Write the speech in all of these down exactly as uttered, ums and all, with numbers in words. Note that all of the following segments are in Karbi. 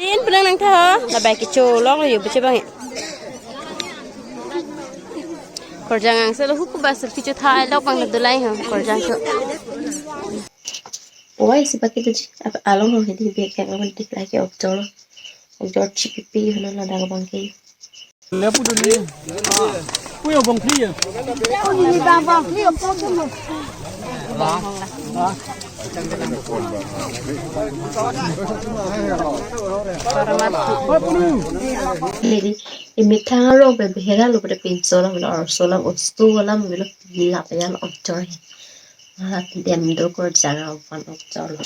Tin penang nangtha ho, labang kecho long yo beche bang. Korjang angselo huku ba selfie chotha lok bang na dulai ho, korjang tu. Oi, si pakai tu ji, apa along ho hedi bek yang aman dik lagi okjor. Okjor chipipi ho na ladak bang ke. Lepu dulu. Kuya bang kli ya. Ini bang bang kli, apa tu mo? Neli, imethang arong pen behera lo pada pinso lam lo arso lam osto lam lo lap ya lo okjor he. Ah, dem do korjang avan okjor lo.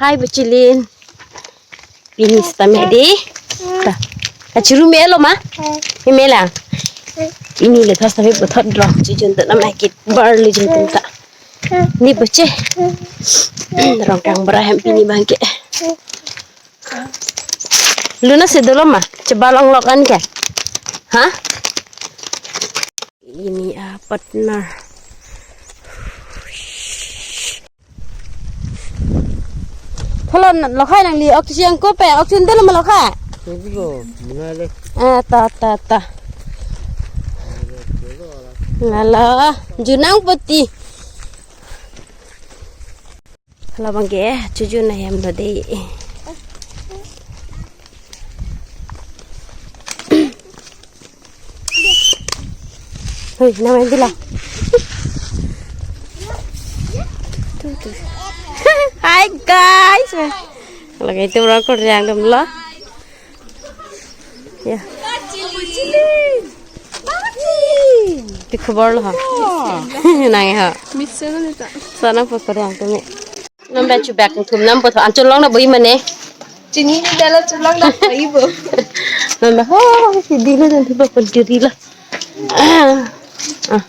Hai, Buchilin. Pini sitame dei. Ta. Kachuru melo ma? Mela. Pini le thos tapi puthot rong chijun ta namai kit bar le jun ta. Ni boche. Rongkang bra hem pini bang ke. Luna si dolo ma? Chebalong lok an ke? Ha? Ini ah partner. Tholon lokhai nangli, ok si angko pe, ok si dolo ma lokha? Dolo, muna le. Ah, ta, ta, ta. Ngala, junang poti. Hala bang ke, chujun ahem lo dei. Hoi, namai dilo. Tuh, tuh. Hi guys. Lagi itu rokok yang dum lo. Ya. Di khobor lo ha. Nang ha. Mitse na neta. Sana pokor yang tu me. Nonbe chubak thum nam potho an cholong na boi mane. Chini ni dala cholong na boi bo. Nonbe ho si dilo dan thuba pon diri lo. Ah.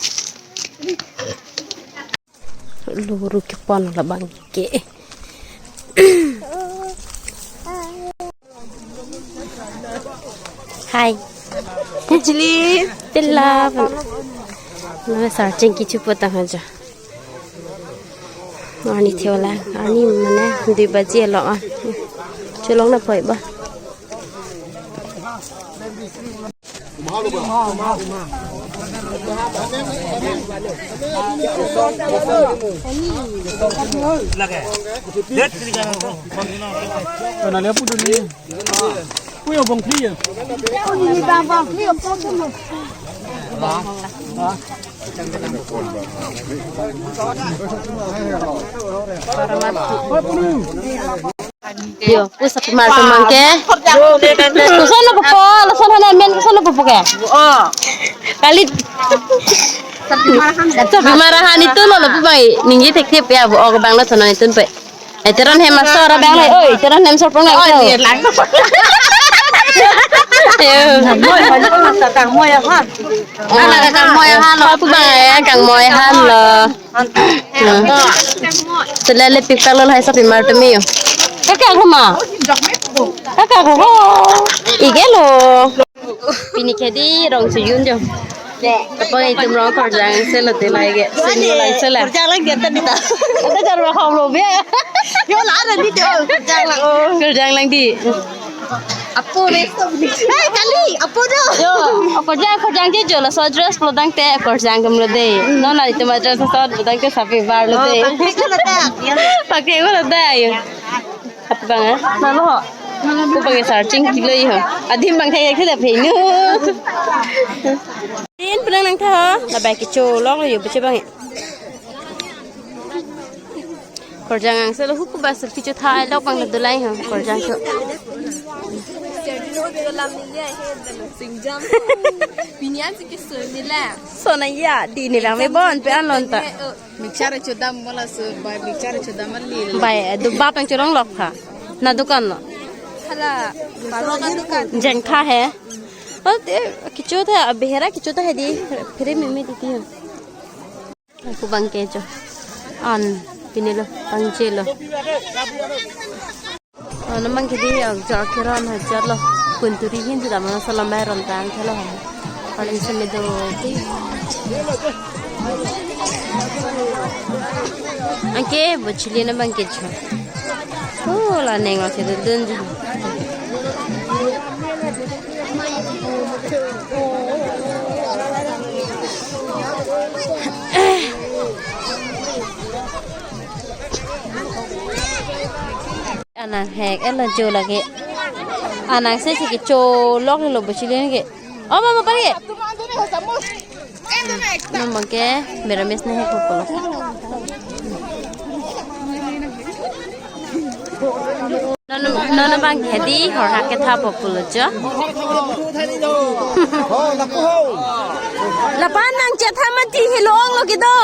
Luru kepon labang ke. Hai. Chili. Tela. Nonbe searching kichu potang aja. Arni theola, arni mane dui baji lo ah. Cholong na poi ba. Lage. Date kali kan. Kana le pudu ni. Kuya bang kli ya. Ini bang bang kli, apa tu mo? Yo, pusat mar teman ke. Koson lo popo, lason hana men koson lo popo ke. Oh. Kali. Sapi marahan itu lo lo pu bang. Ninggi thekthe ya bu, oh, bang lo sono itu pe. Iteron hem asor abang lo. Oi, iteron hem sor pong lo. Oh, iya, lang. Ayo. Kangmoi, kangmoi, kangmoi, ha. Ala kangmoi ahan lo. Pu bang ya, kangmoi ahan lo. Sela le pipal lo hai sapi mar tumi yo. Kaka ko ma. Kaka ko ho. Ige lo. Pini ke dei rong siyun jo. Apa itum rong korjang se lo te lai ke. Sini lai se la. Korjang lang dia tadi ta. Kita jar ba khom lo be. Yo la ada di dia korjang lang. Oh, korjang lang dei. Apo re. Hai kali, apo do. Yo, korjang korjang je jo laso dress lo dang te korjang kem lo dei. Non la itum dress laso lo dang te sapi bar lo dei. Oh, pakai ko lo ta. Pakai ko lo ta yo. Apa bang ah? Nalo ho. Ko bang searching kilo yo. Adim bang thai ke da phenu. Tin penang nangtha ho. Labang kecho long yo beche bang. Korjang angselo huku ba selfie chotha lok bang na dulai ho. Korjang tu. Singjam. Pini an si ke so ni la. So na ya dei ni bang me bon pe an lon ta. Mixture chodam bola so, bai mixture chodam ali. Bai, do bap nang cholong lok pha. Na dukan lo. Hala, palo ka dukan. Jeng tha he. Oh, te, kecho tha, behera kecho tha he dei. Phere me me dei ti. Aku bang kecho. An, pini lo, pangche lo. Oh, namang ke dei, ah, ja kiran hajar lo. Kunturi hin sudah mana salam bayar rentang kalau ham. Paling semedo. Anke bocili na bangke cho. Oh, la neng lo sedun dun. Anang hek elo jo lagi. Anang se si kecho long lo bocili ke. Oh, mama pari ke. Mama ke meramis ne hek ko. Non non bang hedi hor hak ketha populo jo. Lapen nang chetha mati hilong lo kedo.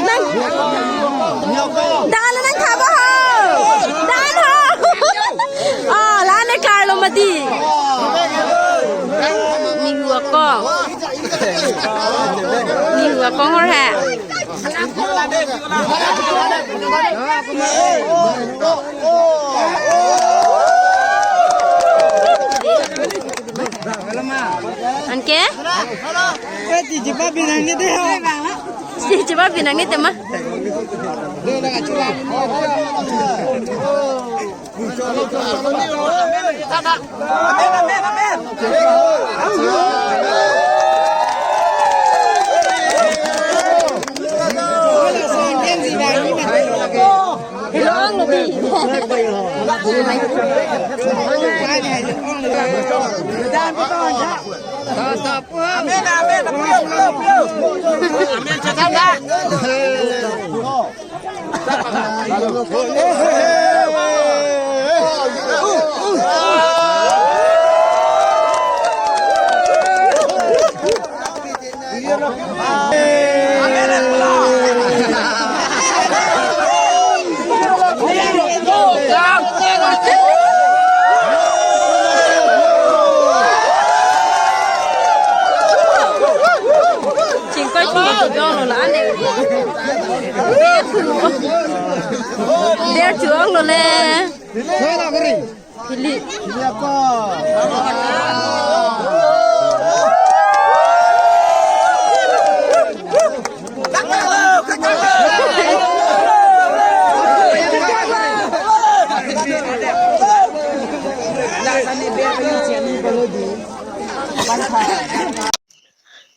Nang. Dal nang thaba ho. Dal ho. Oh, la ne Carlo mati. Ni hua ko. Ni hua ko hor ha. Anke? Eh, di jiba binang ni deh. Di jiba binang ni tema. Chingkoi chingkoi chingkoi lo la ane. Der chuang lo le. Philip.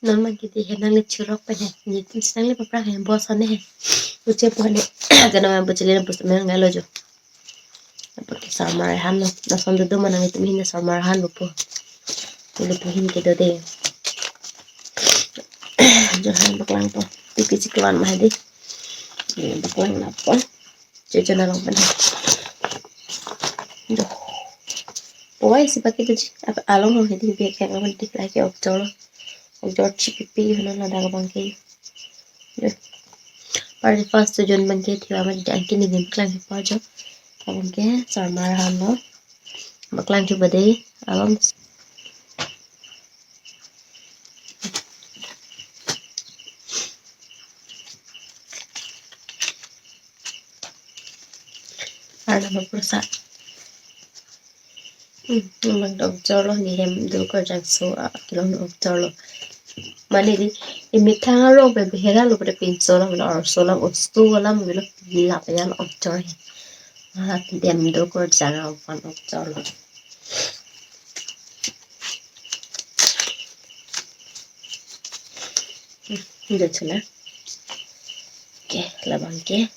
Non ma kiti he nangli chirok pen he. Nitum si nangli paprak he boss hane he. Uche po hane. Jana ma bocili na bus me ngai lo jo. Apa ke sarmar han lo. Lason dodo ma nanglitum hin sarmar han lo po. Nelitum hin kedo de. Jo han baklang po. Tipi chiklo an ma hedi. Ye baklang na po. Cheche na long pen. Jo. Oi, si pakai tu ji. Apa along ho hedi bek yang apa di lagi okjor lo. Okjor chipipi hono ladak bangke. Jo. Party first to jon bangke thiwa ma di angke ni dim klang hi pa jo. Bangke sarmar han lo. Baklang chu bade. Along. Arnam apor sa. Hmm, memang do okjor lo ni hem Dulkor Jangso, ah, kelong okjor lo. Mane di, emethang arong pe behera lo pada pinso lo, lo orso lo, ostu lo, lo lap ya lo okjor he. Ah, hem Dulkor Jangso pan okjor lo. Hmm, udah cina. Oke, labang ke.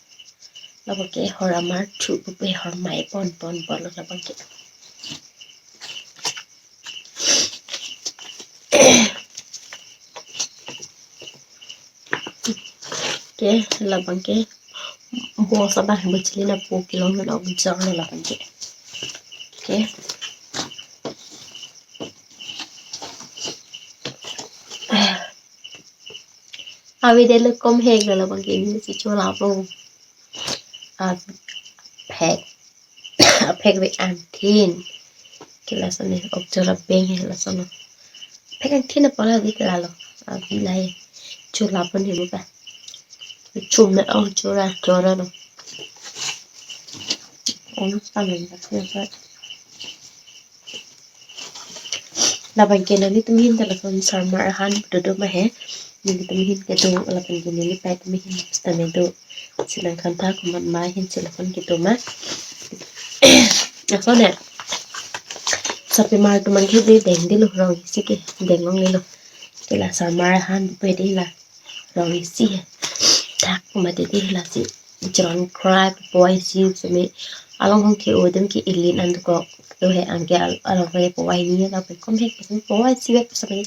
Labang ke hor amar thu pupe hor mai pon pon pon lo labang ke. Oke, labang ke. Bo sabah bocili na po kelong na okjor lo labang ke. Oke. Avi delo kom hek lo labang ke ni si chola po. Avi hek. Aphek ve angthin. Ke lason ne okjor abeng he lason lo. Aphek angthin apor la dik lalo. Avi lai. Chola pon he buka. Chum na okjor a jora lo. Ong samen ba ke sa. Labang ke nanglitum ahin ta lason sarmar ahan dodo ma he. Nelitum ahin kedo, lapen ke neli pei atum ahin sitame do. Si nangkhan tha komat ma ahin si lason kedo ma. Lason ya. Sarpimar atum an ke dengdelo, rong isi ke deng longlelo. Ke la sarmar ahan pe de la. Rong isi he. Thak mati di lasi. Chron cry po isi seme. Along hong ke odem ke ilin an ko. To he anke al-, along ke po ai ni la pe kom he po ai si pe seme.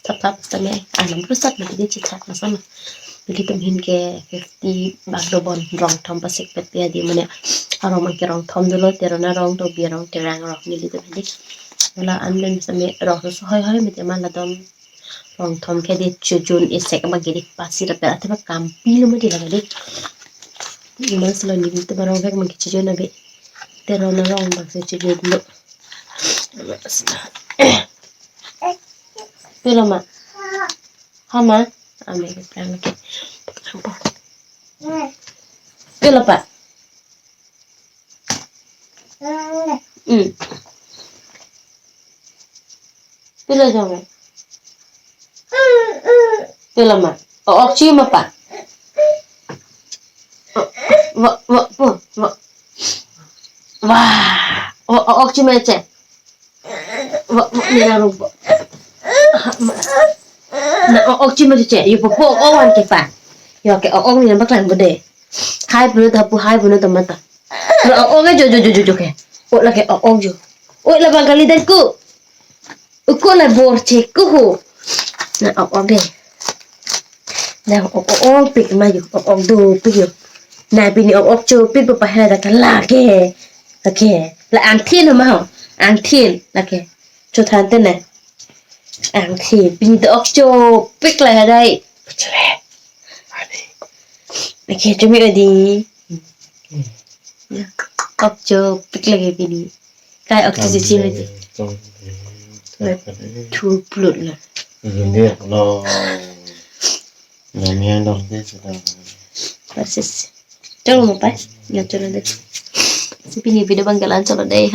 Thap thap seme. Anam pusat mati di chithak na sama. Nelitum ahin ke fifty bak dobon rong thom pasik pet ya di mane. Arong man ke rong thom dolo, Terona rong, Tobi arong, Terang arong, nelitum ahin di. Wala an den seme rong so hoi hoi mati ma la dom. Rong thom ke di chojun isek abang ke di pasi rape athe ba kampi lo mati lake di. Iman silo nelitum arong vek abang ke chojun abe. Terona arong abang si chojun lo. Pilo ma? Ha ma? Ame ke plang ke. Pilo pa? Hmm. Pilo jong. Pilo ma? O-ok chi ma pa? Wa, wa, wa, wa. Wa. O, o-ok chi ma che? Wa, wa, ni na ru. Na o-ok chi ma che? Yo po po o wan ke pa. Yo ke o-ok ni na baklang bude. Hai puno ta pu hai puno ta mata. Na o-ok jo jo jo jo jo ke. O lake o-ok jo. O labang kali dan ku. Uko la bor che ku ho. Na o-ok de. Na o-ok pik ma yo. O-ok dopik yo. Na pini o-ok chopik pa pa hela ta kala ke. Lake. La angthin ma ho. Angthin. Lake. Chothan te na. Angthin. Pini ta ok chopik la ha dai. Puchule. Ani. Lake chumi odi. Ya. Ok chopik lake pini. Kai ok tu si chimi. Tong. Thur plut la. Hindi no. Nami yang dong deh sudah. Persis. Cholo mo pa? Ya cholo deh. Si pini video abang ke la-an cholo deh.